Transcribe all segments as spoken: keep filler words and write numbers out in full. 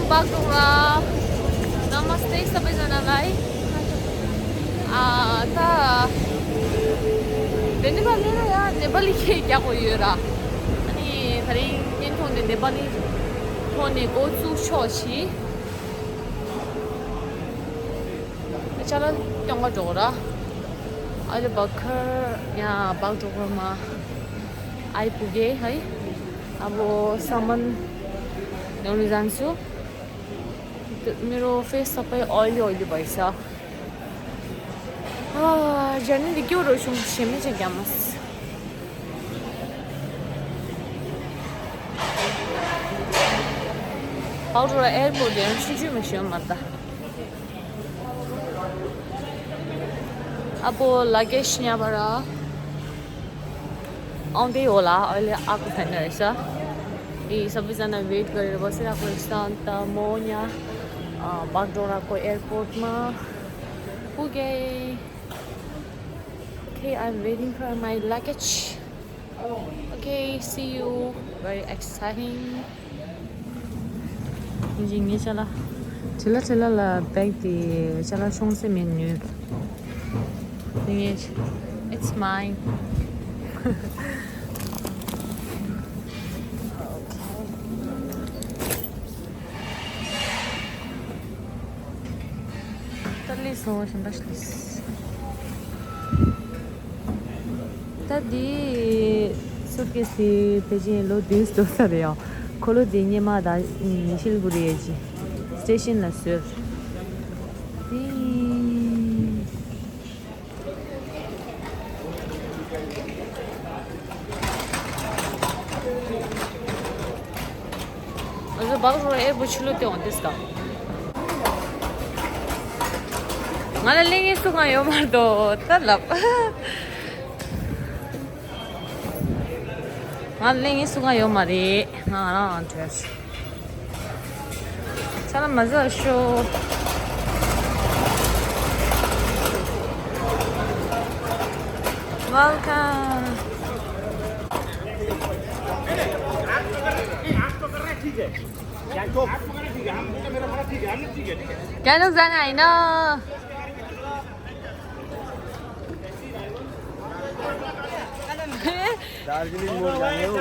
Back to Namaste, सबैजनालाई। आ, त धेरैले ला नेपाली के क्या को यो रा। अनि थरी केन थोन दे नेपाली थोन ने को चु शो छि। चला त्यंगा डोरा। अहिले भर्खर यहाँ बागडोग्रामा आइपुगेँ है। अब सामान ल्याउनु जान्छु। त्यो मेरो फेस सबै oily oily भएछ। आ, जाने दि क्यों रोशुङ सेमे चाहिँ क्यामस। बागडोग्रा एयरपोर्ट हेर्नु छिटो छिटो मसियो म त। अब लगेज यहाँबाट आउँदै होला, अहिले आएको छैन रहेछ। यी सबैजना वेट गरेर बसिरहेको रहेछ। अन्त म यहाँ, अ, बागडोग्राको एयरपोर्टमा पुगेँ। Okay, I'm waiting for my luggage. Okay, see you. Very exciting. ཡིན་ངེས་ཅ་ལག་ཁྲི་ལ་ཁྲི་ལ་ལ་བེག་དེ་ཅ་ལག་ཤོང་སེ་མེད་ནུས། ཡིན་ངེས། It's mine. ད་ལིས་སོང་ཞིམ་པ་ཞིག་ལིས། ད་འདི་སུཊ་ཀེས་དེ་ཕལ་ཆེར་ལོ་བདུན་འགྲོ་ས་རེད་ཡ། འཁོར་ལོ་དེ་སྙེ་མ་དང་ཉི་ཤེལ་གུ་རེ་ཡས་ཀྱི་སི་ཊེ་ཤན་ལ་བཟོས། དེ། ཨ་ཟོ་བག་རོ་ཨེ་བུ་ཆུ་ལོ་ཏེ་འོང་ཏེ་སྐབས། ང་ལ་གླེང་ངེས་སུ་གང་ཡོད་མ་རེད་དོ་ད་ལབ། ང་ལ་གླེང་ངེས་སུ་གང་ཡོད་མ་རེད། ང་རང་རང་བྲོས། ས་ལ་མ་ཟ་ཤོ། Welcome. क्या लोग जाना है ना? दार्जिलिङ मोड जाने हो।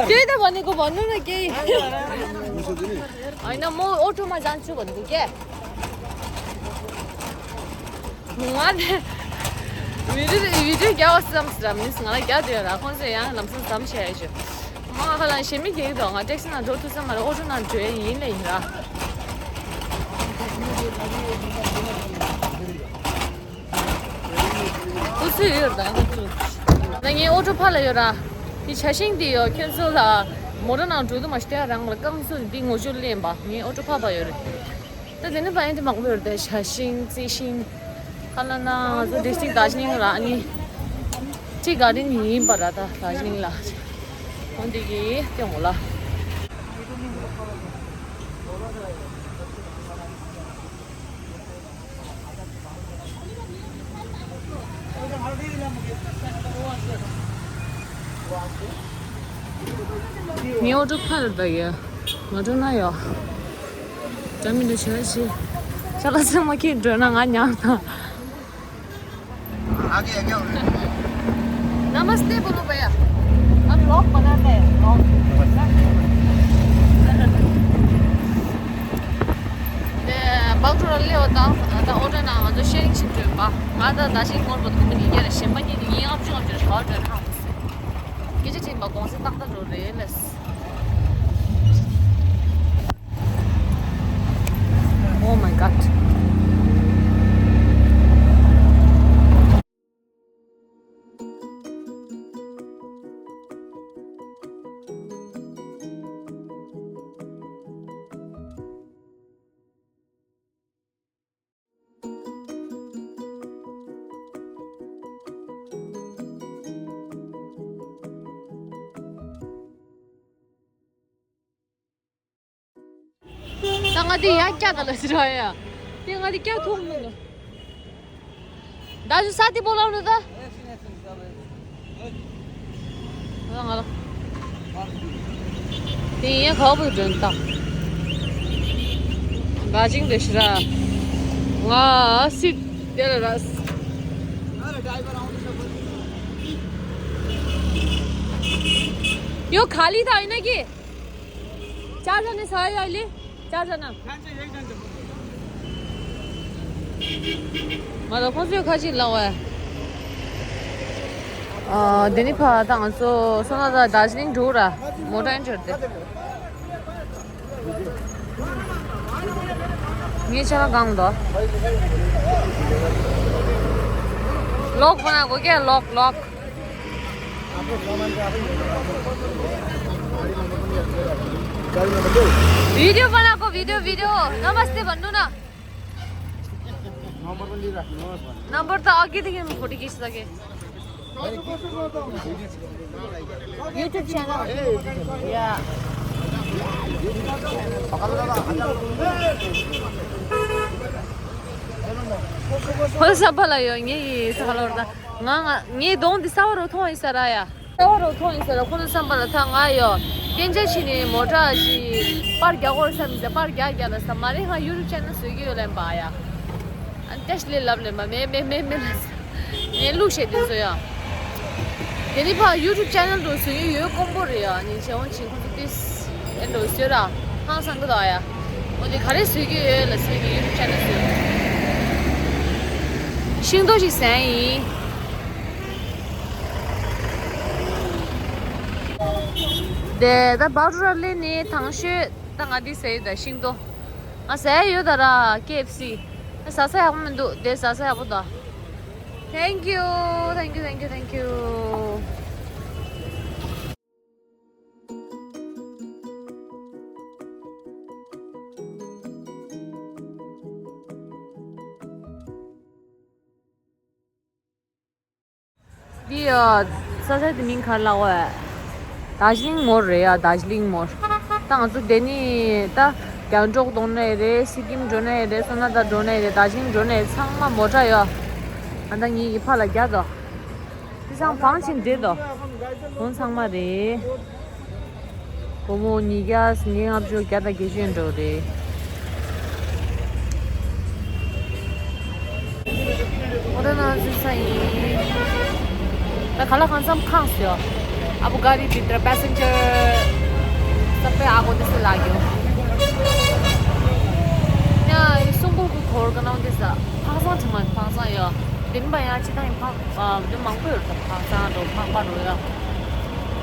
त्यही त भनेको, भन्नु न केही। होइन, म अटोमा जान्छु भनेको क्या। ང་ནི་ཝི་ཌི་ཡོ་ཝི་ཌི་ཡོ་རྒྱག་པ་བསམ་སི་ར་མིན་སི་ང་ལ་རྒྱག་དུས་ར་ཁོང་ཚོས་ཡང་ལམ་སང་ཟམ་བྱས་ཡ་ཞུ། ང་ཁ་ལ་ཞེ་མི་སྐྱེ་གི་འདུག་ང་ཊེག་སི་ནང་འགྲོ་ཐུབ་ས་མ་རེད། ཨོ་ཊོ་ནང་འགྲོ་ཡ་ཡིན་ལ་ཡིན་ར། ཁུ་སུ་ཡོད་ར་ཁོ་ཚོ། ད་ངའི་ཨོ་ཊོ་ཕར་ལ་ཡོད་ར། དེ་ཆ་ཤིང་དེ་ཡོད་ཁྱོད་ཚོ་ལ་མོ་ཊ་ནང་འགྲོ་དུ་མ་ཤི་ཏེ་རང་ལ་རྐང་སུ་འདི་ངོ་ཅོ་ལེན་པ་ངའི་ཨོ་ཊོ་ཕར་ཕར་ཡོད་རེད། ད་དེ་ནི་བ་ཡན་དེ་མང་པོ་ཡོད་རེད་དེ་ཆ་ཤིང་རྩི་ཤིང་། ཁ་ལ་ན་ང་ཚོ་ཌི་སི་ཊིག་དར་ཇི་ལིང་ར་ཨ་ནི་ཊི་གར་ཌེན་ཡིན་པ་ར། ད་དར་ཇི་ལིང་ལ་འོན་ཏེ་གི་སྐྱོང་ངོ་ལ། ངའི་ཨོ་ཊོ་ཕར་ལ་ཡོད། ང་འགྲོ་ན་ཡོད། འགྲོ་མི་འགྲོ་བྱ་ཞིག་ཤ་ལ་སེ་མ་ཁྱེད་འགྲོ་ན་ང་ཉག་ཐང་། आगे आगे और नमस्ते बोलो भैया। हम व्लॉग बनाते हैं, व्लॉग। ནས་བག་ཁྲོ་ར་སླེབས་པ་དང་ད་ཨོ་ཊོ་ནང་ང་ཚོ་ཤེ་རིང་ཞིག་བྲོས་པ། ང་ད་ད་ཤིང་ངོར་བ་དུ་མི་ཉིན་རྒྱ་རེ་གཞན་པ་གཉིས་དེ་ཡིན་ཨབ་ཅིག་ཨབ་ཅིག་ག་བྲོས་ཧང་སེ། སྐད་ཆ་དྲིས་པ་གོང་སེ་ཏག་ཏག་འགྲོ་རེད་ལས། Oh my god. ད་ང་དེ་ཡར་བཀྱག་ད་ལ་ཟེར་བ་ཡ། དེ་ང་དེ་བཀྱག་ཐུབ་མི་འདུག་ད་ཅུ་ས་དེ་པོ་ལ་འགྲོ་ད། ང་ལ། དེ་ཡིན་ཁག་པོའི་མགྲོན་ད། ད་ཅིང་རེ་ཤི་ར། ང་སི་དེ་ལ་ར། यो खाली था होइन कि? चारजना छ है अहिले? चारजना। म त खोज्यो खै चिन लगायो। अँ, देनी फा त ང་ཚོ་སོ་ན་ད་दार्जिलिङ འགྲོ་ར། མོ་ཊ་ཡིན་འགྲོ་དེ། ངས་ཆ་ལ་གང་དོ། ལོག་པ་ན་གོ་ཀྱ་ལོག་ལོག वीडियो बनाएको, भिडियो, भिडियो। नमस्ते भन्नु न। नम्बर त अघिदेखि म फोटो खिचिसकेँ। YouTube channel। या। ཁོ་ཚོ་བསམ་པ་ལ་ཡོད་ངེས་ཡིན་ས་ལོར་ད། ང་ང་ངའི་གདོང་འདི་གསར་པ་རུ་མཐོང་ཡིན་ས་ར་ཡ། གསར་པ་རུ་མཐོང་ཡིན་ས་ར་ཁོ་ཚོ་བསམ་པ་ལ་ད་ང་ཡོད། སྐྱེན་ཆ་ཕྱིན་ནས་མོ་ཊ་ཞིག་པར་རྒྱག་དགོས་བསམ་ཡིན་ས། པར་རྒྱག་རྒྱག་ལ་ས་མ་རེད། ང་ཡུ་ཊུབ་ཆེ་ནལ་བཟོ་གི་ཡོད་ལབ་པ་ཡ། ཨ་ནི་ཏེ་ཤི་ལེ་ལབ་ལེ་མ་མེ་མེ་མེ་མེ་ལ་ས། ངས་ལུག་བཤད་དེ་བཟོ་ཡ། དེ་ནི་ཕ་ཡུ་ཊུབ་ཆེ་ནལ་དུ་བཟོ་ཡི་ཡོད་དཀོན་པོ་རེད་ཡ། ནི་བྱེད་འོང་ཕྱིན་ཁོ་ཚོ་ཏིས་ཨེ་འགྲོ་བཟོས་ར་ཧང་སང་གི་དོ་ཡ། འོ་དེ་ག་རེ་བཟོ་གི་ཡོད་ལ་སེ་གི་ཡུ་ཊུབ་ཆེ་ནལ་བཟོ་ཡ། ཤིང་ཏོག་ཞིག་ཟན་ཡིན། དེ་ད་བག་རུ་ར་ལེ་ནི་དང་ཤོས་ད་ང་འདི་ཟས་ཡོད་ད་ཤིང་ཏོག་ང་ཟས་ཡོད་ད་ར་ཀེ་ཨེཕ་སི། ཟ་ས་ཡག་པོ་མི་འདུག་དེ་ཟ་ས་ཡག་པོ་ད། Thank you, thank you, thank you, thank you. འདི་ཡ། ས་ཆ་དེ་མིང་ག་རེ་ལབ་དགོས། དར་ཇི་ལིང་མོལ་རེད་ཡ། དར་ཇི་ལིང་མོལ། ད་ང་ཚོ་དེ་ནི་ད་རྒྱང་ཊོག་འགྲོ་ནའི་རེད། སི་ཀིམ་འགྲོ་ནའི་རེད། སོ་ན་ད་འགྲོ་ནའི་རེད། དར་ཇི་ལིང་འགྲོ་ནའི་རེད། ཚང་མ་མོ་ཊ་ཡོད། ཨ་ད་ངའི་ཕ་ལ་རྒྱག་དོ། དེ་ཚང་བང་ཆེན་འདྲེ་དོ། དོན་ཚང་མ་རེད། སྒོར་མོ་ཉིས་བརྒྱ་ཉིས་ལྔ་བཅུ་བརྒྱ་དང་བརྒྱད་ཅུ་ཡན་འགྲོ་རེད། ཨོ་ད་ན་ཟིན་ས་ཡིན། ད་ག་ལ་གང་འཚམ་ཁང་སོ། आपको गाड़ी भीतर पैसेंजर सब पे आगो दे से लाग्यो। या ये सुंगु को खोर का नाम दे सा। फांसा ठमा फांसा यो। दिन भर यहाँ चिता इन फां ཨ་འདི་མང་པོ་ཡོད་ད། ཕག་ཚང་འགྲོ་ཕག་པ་འགྲོ་ཡ།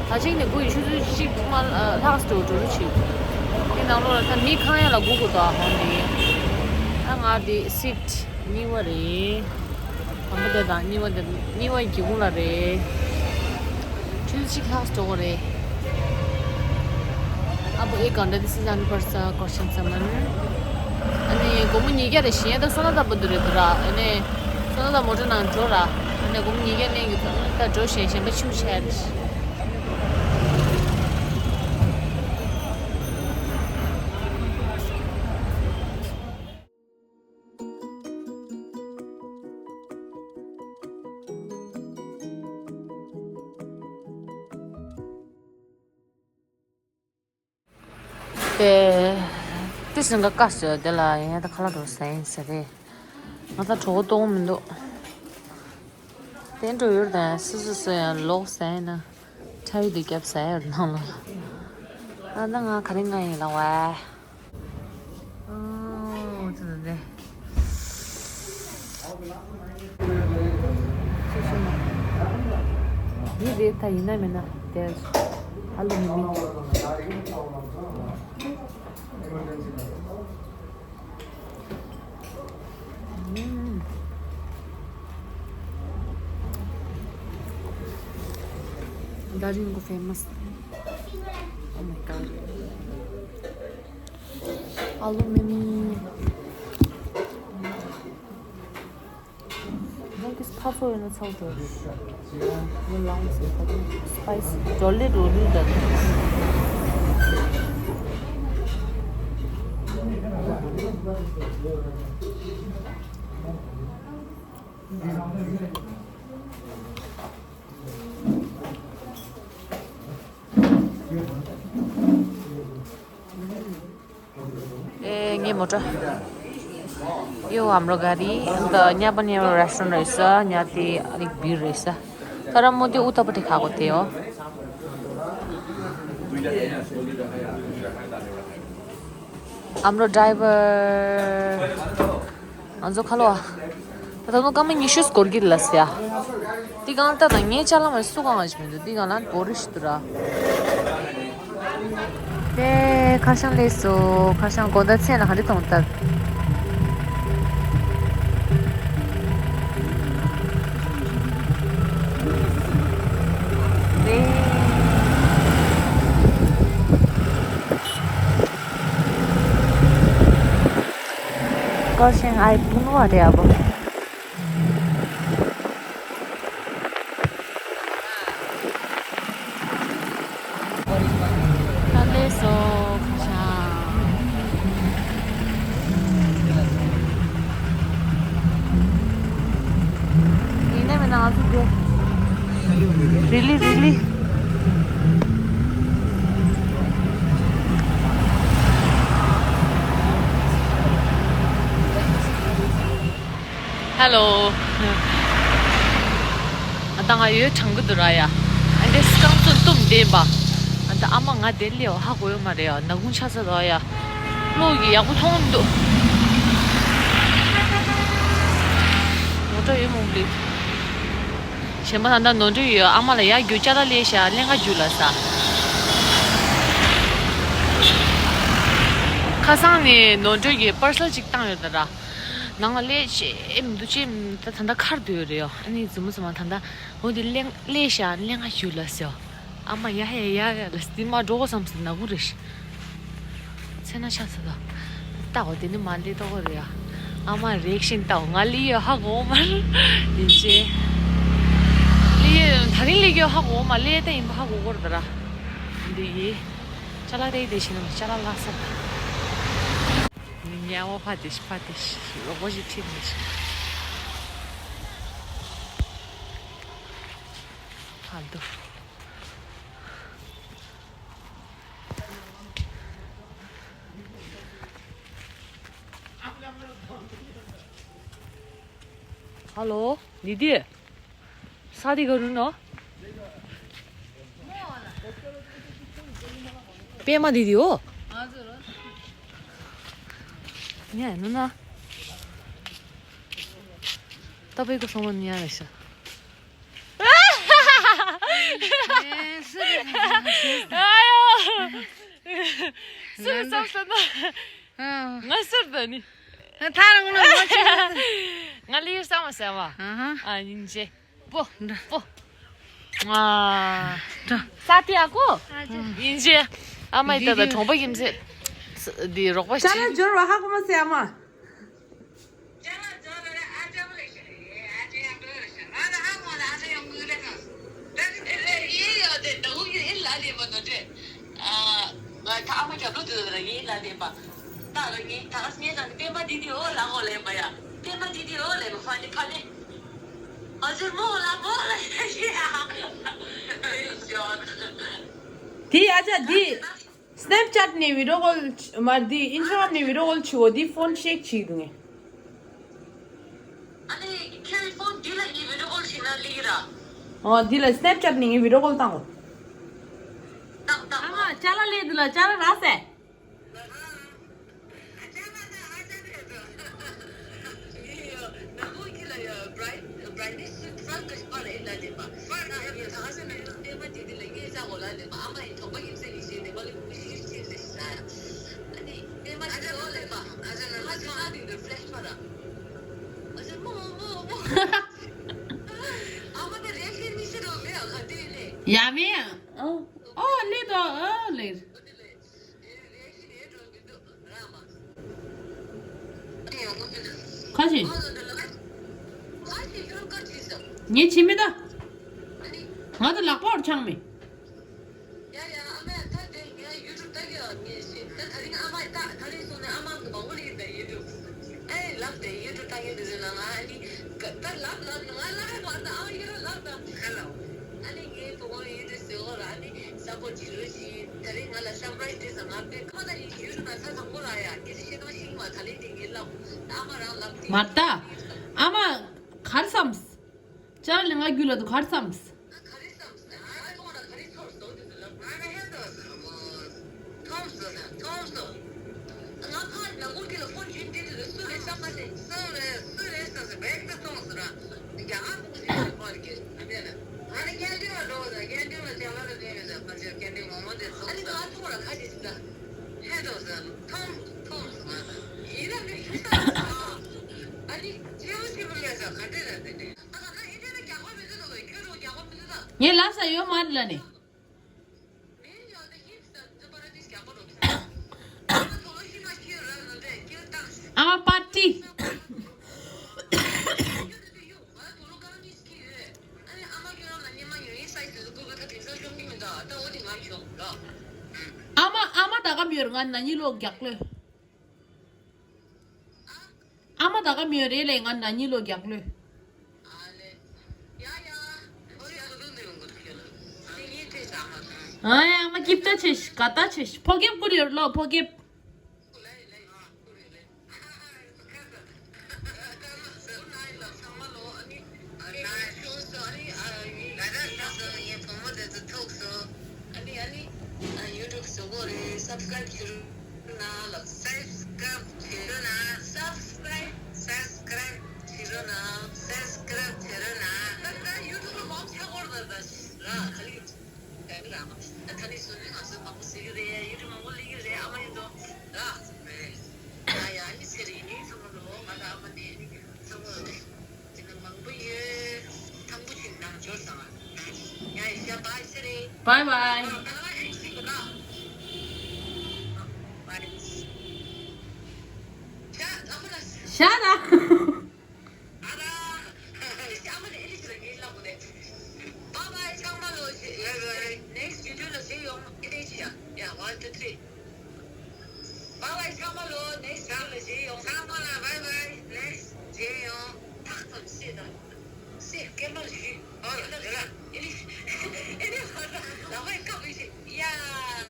ད་ཅིག་ནས་དགུ་ཡི་ཆུ་ཚོད་གཅིག་ཐུག་མ་ལྷག་སྟོ་འགྲོ་རུ་ཆུ། དེ་ནང་ལོགས་ལ་ད་མི་ཁང་ཡ་ལ་སྒུག་དགོས་ད་ཧོན་དེ། ད་ང་དེ་སིཊ་གཉིས་པ་རེད། དང་པོ་དེ་དང་གཉིས་པ་དེ་གཉིས་པ་སྒེའུ་ཁུང་ལ་རེད། ཆུ་ཚོད་གཅིག་ལྷག་སྟོ་གོ་རེད། आपको एक घंटा दे से जाने पड़ सा क्वेश्चन समन। अनि गोमो निगे रे शिया तो सोना दा बदरे दरा। अनि सोना दा मोटर ना जोरा। अनि गोमो निगे ने ता जो शे शे बचू शे। དེ་དེ་སེང་ག་ཀ་སོ་དེ་ལ་ཡང་ད་ཁ་ལག་འགྲོ་ཟ་ཡིན་ཟེར་རེད། ང་ད་གྲོགས་གཏོང་མི་འདུག་དེ་འགྲོ་ཡུལ་དང་སུ་སུ་སུ་ཡང་ལོག་ཟ་ཡིན་ན་ཁྲ་ཡི་དུ་རྒྱབ་ཟ་ཡོད་ནང་ལ། ཨ་ད་ང་ག་རེ་ང་ཡིན་ལ་བ། འདི་རེད་ད་ཡིན་ན་མིན་ན་དེ་ཨ་ལུ་མི་མིན། Darling go famous. Oh my god. Aloo mimi. Don't this puzzle in the total. You long spicy. Jolly jolly that. ए, ངའི་མོ་ཊ། यो हाम्रो गाडी, अन्त यहाँ पनि एउटा रेस्टुरेन्ट रहेछ, यहाँ त्यही अलिक भिड रहेछ। तर म त्यो उतापट्टि खाएको थिएँ हो। हाम्रो ड्राइभर, अझ खलो। ད་དུང་སྐར་མ་ཉི་ཤུ་སྐོར་གྱི་ལ་སི་ཡ། དེ་གང་ལྟ་དང་ངའི་ཅ་ལག་མ་སུ་གང་ཞིག་མི་འདུག་དེ་གང་ལ་བོ་རིས་དུ་ར། དེ་ཁ་ཤང་ལས་སོ་ཁ་ཤང་དགོང་དག་མཚན་ལ་ག་འདྲ་གཏོང་ཐབས། དེ། སྐར་ཆེན་ཨའི་སྤུན་བ་རེད་ཨ་བོ། ད་ལས་སོ་ཁ་ཤ། ཡིན་ནའི་མིན་ན་ང་ཚོ་དེ། རི་ལི་རི་ལི། ཧེ་ལོ། ཨ་ད་ང་ཡོད་དྲང་གི་འདུག་ར་ཡ། ཨ་འདྲེ་སྐང་ཚོ་བཏུམ་བསྡད་པ། ཨ་ད་ཨ་མ་ང་དེ་ལས་ཧ་གོ་ཡོད་མ་རེད་ཡ། ནག་ཁུང་ཆགས་ཚར་ར་ཡ། གློག་གི་ཡག་པོ་མཐོང་འདུག་མོ་ཊ་ཡོད་མོང་ལི། གཞན་པ་ད་ལྟ་ནོར་འཁྲུལ་ཡོད། ཨ་མ་ལ་ཡར་རྒྱུག་ཅ་ལག་ལས་ཤག་ལེན་ག་རྒྱུག་ལ་ས། ཁ་སང་ནས་ནོར་འཁྲུལ་གྱི་པར་སལ་ཅིག་བཏང་ཡོད་ད་ར། ནང་ལ་ལས་བྱེད་མི་འདུག་ཅེས་ད་ད་ལྟ་ཁར་སྡོད་ཡོད་རེད་ཡོ། ཨ་ནི་རྫུན་མ་རྫུན་མ་ད་ལྟ་འོ་འདི་ལེན་ལས་ཤག་ལེན་ག་རྒྱུག་ལ་སོ། ཨ་མ་ཡ་ཡ་ཡ་ཡ་ལ་སྟི་མ་འགྲོ་གོ་བསམ་སི་ན་གུ་རེ་ཤི། ཚེ་ན་ཆ་ས་ད། ལྟ་འོ་དེ་ནི་མ་ལི་ཏོ་གོ་རེ་ཡ། ཨ་མ་རེག་ཤིན་ལྟ་འོ་ང་ལི་ཡོ་ཧ་གོ་མ་ཡིན་ཅེ། ལི་ཡོ་ད་རིང་ལི་ཡོ་ཧ་གོ་མ་ལི་ཡོ་ད་ཡིན་པ་ཧ་གོ་གོ་ར་ད་ར། འདི་ཡི། ཅ་ལག་རེ་དེ་ཤི་ན་ཅ་ལག་ལ་ས་ད། ཉ་བོ་ཕ་དེ་ཤི་ཕ་དེ་ཤི་རོགས་པོ་ཞིག་ཁྲིད་མི་ཤི། ཕ་དུ། ཧ་ལོ། ནི་དི། ས་དི་ག་རུ་ནོ། པད་མ་དི་དི་འོ། ཉ་ནུ་ན། ད་པའི་གོ་སོང་བ་ཉ་རེ་ཤ། ཨ་ཡོ། སུ་སོང་སོང་ན། ང་ཟེར་ད་ནི། ཐ་རང་ལ་ང་ཅི། ང་ལི་ཡུལ་ས་མ་ཟེར་བ། ཨ་ཡིན་ཅེ། པོ། པོ། ང་། ས་ཏི་ཨ་ཀོ། ཡིན་ཅེ། ཨ་མ་ཡི་ད་ད་གྲོང་པ་ཡིན་ཅེ། འདི་རོགས་པ་ཅ་ལག་ཞིག་འབྱོར་བ་ཧ་གོ་མ་ཟེར་ཨ་མ། དེ་ཨ་ཅག་འདི། Snapchat ནས་video call མར་འདི་Instagram ནས་video call བྱེད་འོ་འདི་phone shake བྱེད་འདུག་ངས། ཨ་ནི་ཁྱོད་phone འདི་ལ་ངས་video call བྱེད་ན་ལེགས་ར། ཨོ་འདི་ལ་Snapchat ནས་ངས་video call བཏང་འོ། བཏང་བཏང་། ཨ་མ་ཅ་ལག་ལས་འདི་ལ་ཅ་ལག་རག་སེ། ཡ་མེ། ཨོ། ཨོ་ལེ་དོ་ཨོ་ལེ། ཁ་ཤས། ངས་བྱེད་མི་ད། ང་ད་ལག་པ་བར་ཆང་མེད། ལ་པོ་བྱི་རུ་ཞིག་ད་རེས་ང་ལ་སར་པ་རའི་སི་ཏེ་ཟ་ང་པའི་ཁ་ད་ཡིན་ཡུལ་ན་ས་དང་པོ་ལ་ཡ་སྐད་ཆ་བཤད་སྟངས་ཤིག་མ་ད་ལེན་དེ་ངའི་ལབ་ཨ་མ་རང་ལབ་དེ་མ་ད་ཨ་མ་གར་སམས། ཅར་ལི་ང་རྒྱུད་ལ་དུ་གར་སམས། ང་ག་རེ་བསམ་ཟེར་ན་ཨ་ཐོག་ན་ག་རེ་ཚོར་སོང་དེ་ཚོ་ལབ་ང་ན་ཧེ་ཏོ་ཟེར་མོ། ཐོམ་སོ་ན་ཐོམ་སོ། ང་ཕར་ནང་ཁུལ་གྱི་ལ་ཕོན་ཆུན་དེ་དེ་སུ་རེད་བསམ་མ་ཟད། སུ་རེད་སུ་རེད་ཟེར་ཟེར་བེག་ཏུ་སོང་ཟེར་ར། རྒྱ་གར་ཕོན་ཆུན་ཟེར་ཕར་གྱི་ཨ་ནེ་ལ་ཨ་ནེ་ཉན་དུ་ལ་འགྲོ་ཟེར་ཉན་དུ་ལ་ཅ་ལ་ལ་ནེ་ཡོད་ཟེར་ཕར་ཅར་ཉན་དུ་ངོ་མ་དེ་སོང་ཟེར། ཨ་ནེ་ང་ཐོག་ལ་ཁ་ཅིག་ཟེར་ཧེ་ཏོ་ཟེར་ཐོམ་ཐོམ་ཟེར་ང་ཟེར་ཡིན་ན་ནི་ཨ་ནེ་ཆེ་བོ་ཆེ་བོ་ལས་ཟེར་ག་འདྲེ་ལ་དེ་འདྲེ། ངས་ལབ་ས་ཡོད་མ་རེད་ལ་ནི། ཨ་མ་པར་ཏི། ཨ་མ་ཨ་མ་ད་ག་མི་ཡོད་ང་ན་ནི་ལོ་རྒྱག་ལོས། ཨ་མ་ད་ག་མི་ཡོད་རེད་ལས་ང་ན་ནི་ལོ་རྒྱག་ལོས། ཨ་ཡ་ཨ་མ་སྐྱིབ་ཏ་ཆེ་ཤི་ག་ཏ་ཆེ་ཤི་ཕོ་རྒྱབ་བསྐུར་ཡོད་ལོ་ཕོ་རྒྱབ། ཨ་ནི་ཨ་ནི་ཡུ་ཊུབ་བཟོ་གོ་རེད། སབ་སི་ཀ་རེབ་བྱེད་རོགས་གནང་ལབ། སབ་སི་ཀ་རེབ་བྱེད་རོགས་གནང་། སབ་སི་ཀ་རེབ་སབ་སི་ཀ་རེབ་བྱེད་རོགས་གནང་། སབ་སི་ཀ་རེབ་བྱེད་རོགས་གནང་། ད་ད་ཡུ་ཊུབ་ལ་མང་ཆ་གོ་ར་ད་ད་ར་ག་ལི་ད་ནི་ར་མ་ད་ད་ནི་སོ་ནི་ང་ཚོ་མང་པོ་ཟེར་གི་རེད། ཡུ་ཊུབ་མང་པོ་ལས་གི་རེད། ཨ་མ་ཡིན་དོ་ར་རེད། ཡ་ཡ་ཨ་ནི་ཚེ་རིང་ནི་ཚང་མ་ལོ་ང་ད་ཨ་མ་ནི་ཚང་མ་ལོ། དེ་ནི་མང་པོ་ཡོད། ཐང་པོ་ཞིག་ནང་འབྱོར་སོང་ང་། ཡ་ཡ་བའི་བའི་ཚེ་རིང་། བའི་བའི། ད་ང་ཨེ་ཅི་གོ་ན། བའི། ཤ་ཨ་ཁུ་ལ། ཤ་ལ། ཨ་ར། ཨ་མ་ནི་ཨེ་ལི་ཅི་ལ་ངའི་ལབ་གོ་ནས། བའི་བའི་ཚང་མ་ལོ་ཞེས། བའི་བའི། ནེགསི་ཊི་བི་ཌི་ཡོ་ལ་ཞེས་ཡོང་ཨེ་ལི་ཅི་ཡ། ཡ་ཝན་ཊུ་ཐི་རི། བའི་བའི་ཚང་མ་ལོ། ནེགསི་ཊི་ལ་ཞེས་ཡོང་། ཚང་མ་ལ་བའི་བའི། ནེགསི་ཊི་ཞེས་ཡོང་། ཐག་ཙམ་ཤེས་དང་། སེ་སྐད་མར་ཞུས། ཨོ་ལ་ལ་ལ། ཨེ་ནི་ཨེ་ནི་ཧ་ད་ལ་བའི་ཀ་བའི་ཞེས་ཡ།